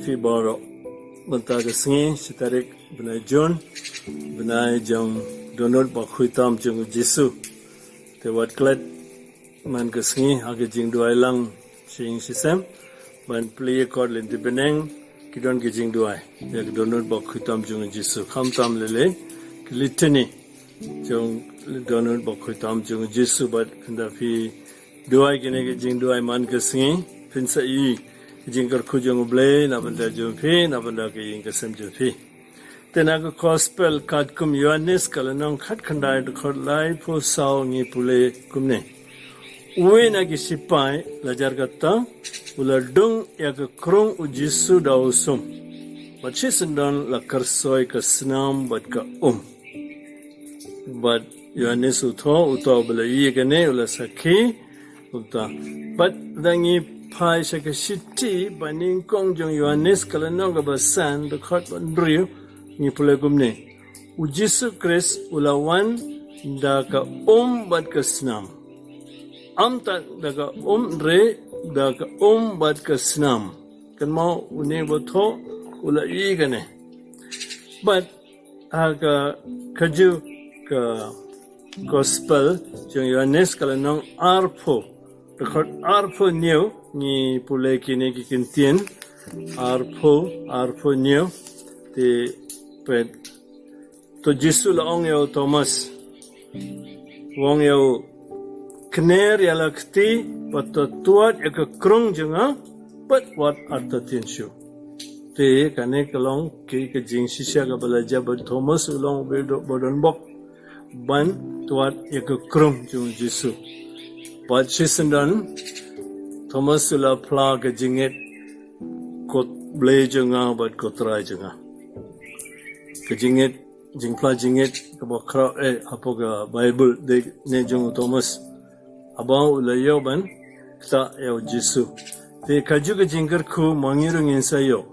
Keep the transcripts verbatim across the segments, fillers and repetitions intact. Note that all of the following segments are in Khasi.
Phi baroh, mynta ka sngi shi tarik bnai Jun, bnai jong dohnud bakhuid tam jong u Jisu. Te wat klet man ka sngi ha ka jingduwai lang shi ïing shi sem ban plie kot lynti bneng ki don ki jingduwai ïa ka dohnud bakhuid tam jong u Jisu, khamtam lei lei ki litany jong dohnud bakhuid tam jong u Jisu. Bad ynda phi duwai kine ki jingduwai man ka sngi, phin sa ïohi ki jingkyrkhu jong u Blei na bynta jong phi, na bynta ka ïing ka sem jong phi. Te na ka Gospel katkum u Ïoannis ka lynnong khatkhyndai, dkhot laiphew saw, ngi pule kumne: Uwei na ki shipai, la jar kata, u la dung ïa ka krung u Jisu da u sum, bad shisyndon la kyrsoi ka snam bad ka um. Bad u Ïoannis u thoh, uta uba la ïohi ïa kane u la sakhi, uta. Bad da ngi phai sha ka shithi ba nyngkong jong u Ïoannis ka lynnong kaba san, dkhot ba hynriew, ngi pule kumne: U Jisu Khrist u la wan da ka um bad ka snam. Ym tang da ka um, hynrei da ka um bad ka snam. Kynmaw, une uba thoh u la ïohi ïa kane. Bad ha ka, kajuh ka Gospel jong u Ïoannis ka lynnong arphew, dkhot arphew hynñiew, ngi pule kine ki kyntien, arphew, arphew hynñiew. Te peit, to u Jisu u la ong ïa u Thomas, u ong ïa u: Kner ïa la kti bad to tuad ïa ka krung jong nga, bad wat artatien shuh. Te kane ka long ka, ka jingshisha kaba la jia bad u Thomas, u long uba don, ba don bok ban tuad ïa ka krung jong u Jisu. Bad shisyndon u Thomas u la phla ka jingngeit: Ko Blei jong nga bad ko Trai jong nga. Ka jingngeit, jingphla jingngeit kaba khraw eh hapoh ka Baibl dei ne jong u Thomas, haba u la ïoh ban ktah ïa u Jisu. Te kajuh ka jingkyrkhu ma ngi ruh ngin sa ïoh.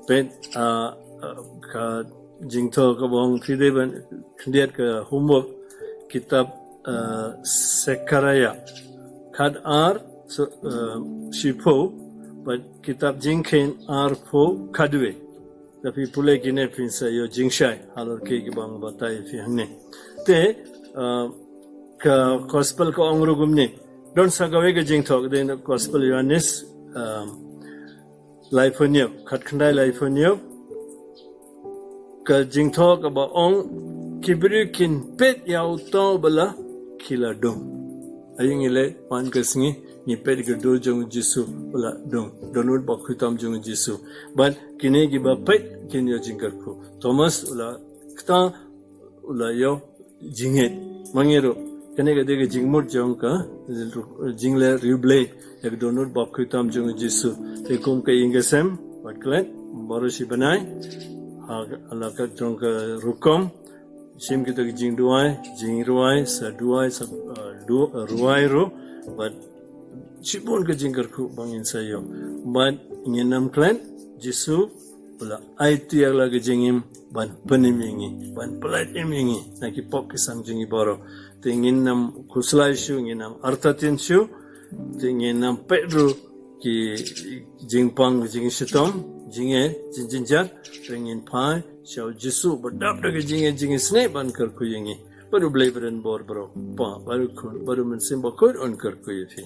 Peit, ah, ah, ka jingthoh kaba ong phi dei ban khyndiat ka homework, kitab, ah, Sekaraiah khatar, so, ah, shiphew, bad kitab Jingkheiñ arphew, khatwei. Da phi pule kine phin sa ïoh jingshai halor ki, kiba nga batai phi hangne. Te, ah, ka Gospel ka ong ruh kumne. Don sa kawei ka jingthoh, ka dei na Gospel Ïoannis, ah, laiphew hynñiew, khatkhyndai laiphew hynñiew. Ka jingthoh kaba ong: Ki briew kin peit ïa uta uba la, ki la dung. Aïu ngi leh man ka sngi, ngi peit ïa ka dur jong u Jisu uba la dung, dohnud bakhuid tam jong u Jisu. Bad kine kiba peit kin ïoh jingkyrkhu. Thomas u la ktah, u la ïoh jingngeit. Ma ngi ruh, kane ka dei ka jingmut jong ka jingleh riewblei ïa ka dohnud bakhuid tam jong u Jisu. Te kum ka ïing ka sem, wat klet, baroh shi bnai, ha, ha la ka jong ka rukom, shim kita ki jingduwai, jingrwai, sa duwai, sa, uh, du-, uh, rwai ruh, bad shibun ka jingkyrkhu ba ngin sa ïoh. Bad ngin ym klet, Jisu u la aiti ïa la ka jingim ban pynim ïa ngi, ban pyllait im ïa ngi na ki pop ki sam jong ngi baroh. Te ngin ym khuslai shuh, ngin ym artatien shuh, te ngin ym peit ruh ki jingpang, jingshitom, jingeh, jingjynjar, te ngin phai sha u Jisu ba dap da ka jingeh, jingisynei ban kyrkhu ïa ngi. Bad u Blei ba donbor baroh, Kpa, bad u Khun, bad u Mynsiem Bakhuid un kyrkhu ïa phi.